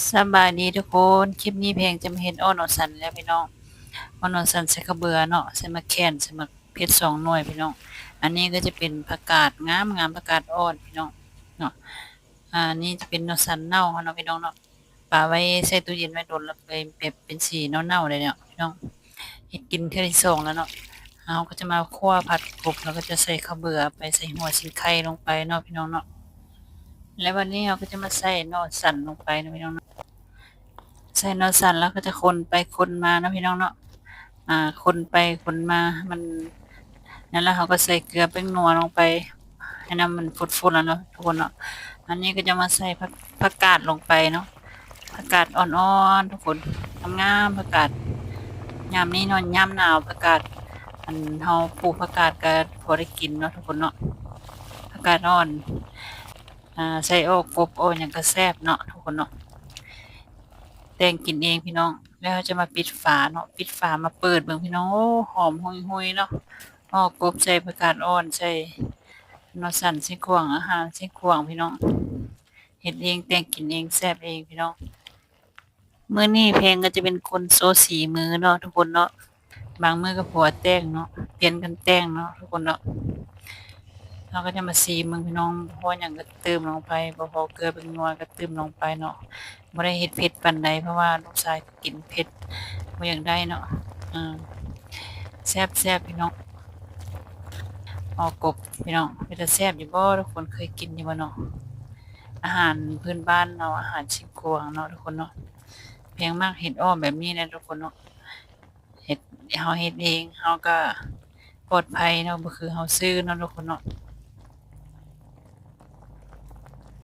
ສະບາຍດີທຸກຄົນ, ຄລິບນີ້ແພງຈະມາເຮັດອ່ອນໜໍ່ສັນແລ້ວພີ່ນ້ອງ. ອ່ອນໜໍ່ສັນໃສ່ເຂົ້າເບືອເນາະ, ໃສ່ໝາກແຂ່ນ, ໃສ່ໝາກເຜັດສອງໜ່ວຍພີ່ນ້ອງ. ອັນນີ້ກໍຈະເປັນຜັກກາດງາມໆ, ຜັກກາດອ່ອນພີ່ນ້ອງເນາະ. ອັນນີ້ຈະເປັນໜໍ່ສັນເນົ່າເຮົາເນາະພີ່ນ້ອງເນາະ. ປະໄວ້ໃສ່ຕູ້ເຢັນໄວ້ດົນແລ້ວ ເປັນ ເປັນ ເປັນສີເນົ່າໆໄດ້ແລ້ວພີ່ນ້ອງ. ເຮັດກິນເທື່ອທີສອງແລ້ວເນາະ. ເຮົາກໍຈະມາຂົ້ວຜັດກົບ ແລ້ວກໍຈະໃສ່ເຂົ້າເບືອໄປ, ໃສ່ຫົວສີໄຄລົງໄປເນາະພີ່ນ້ອງເນາະ. ແລ້ວບັດນີ້ເຮົາກໍຈະມາໃສ່ໜໍ່ສັນລົງໄປເນາະພີ່ນ້ອງເນາະ. ໃສ່ໜໍ່ສັນແລ້ວກໍຈະຄົນໄປຄົນມາເນາະພີ່ນ້ອງເນາະ. ອ່າ ຄົນໄປຄົນມາໃຫ້ມັນນັ້ນ ແລ້ວເຮົາກໍໃສ່ເກືອແປ້ງນົວລົງໄປ ໃຫ້ນ້ຳມັນຟົດໆແລ້ວເນາະທຸກຄົນເນາະ. ອັນນີ້ກໍຈະມາໃສ່ຜັກ ຜັກກາດລົງໄປເນາະ. ຜັກກາດອ່ອນໆທຸກຄົນ, ງາມໆ ຜັກກາດ. ຍາມນີ້ເນາະ ຍາມໜາວ ຜັກກາດ ອັນເຮົາປູກຜັກກາດກໍພໍໄດ້ກິນເນາະທຸກຄົນເນາະ. ຜັກກາດອ່ອນ ອ່າ ໃສ່ອ່ອກກົບ ອ່ອນຫຍັງກໍແຊບເນາະທຸກຄົນເນາະ. ແຕ່ງກິນເອງພີ່ນ້ອງ. ແລ້ວເຮົາຈະມາປິດຝາເນາະ, ປິດຝາມາເປີດເບິ່ງພີ່ນ້ອງ. ໂອ້ ຫອມຫຸຍໆເນາະ. ອ່ອກກົບໃສ່ຜັກກາດອ່ອນ ໃສ່ໜໍ່ສັນຊຽງຂວາງ, ອາຫານຊຽງຂວາງພີ່ນ້ອງ. ເຮັດເອງ ແຕ່ງກິນເອງ ແຊບເອງພີ່ນ້ອງ. ມື້ນີ້ແພງກໍຈະເປັນຄົນໂຊສີມືເນາະທຸກຄົນເນາະ. ບາງມື້ກໍຜົວແຕ່ງເນາະ, ປ່ຽນກັນແຕ່ງເນາະທຸກຄົນເນາະ. ເຮົາກໍຈະມາຊີເບິ່ງພີ່ນ້ອງ, ພໍຫຍັງກໍຕື່ມລົງໄປ, ບໍ່ພໍເກືອແປ້ງນົວກໍຕື່ມລົງໄປເນາະ. ບໍ່ໄດ້ເຮັດເຜັດປານໃດ ເພາະວ່າລູກຊາຍກິນເຜັດບໍ່ຢາກໄດ້ເນາະ. ເອີ ແຊບໆພີ່ນ້ອງ. ອ່ອກກົບພີ່ນ້ອງ ເປັນຕາແຊບຢູ່ບໍ່? ທຸກຄົນເຄີຍກິນຢູ່ບໍ່ເນາະ? ອາຫານພື້ນບ້ານເຮົາ, ອາຫານຊຽງຂວາງເນາະທຸກຄົນເນາະ. ແພງມັກເຮັດອ່ອມແບບນີ້ແຫຼະທຸກຄົນເນາະ. ເຮັດ ເຮົາເຮັດເອງ ເຮົາກໍປອດໄພເນາະ, ບໍ່ຄືເຮົາຊື້ເນາະທຸກຄົນເນາະ.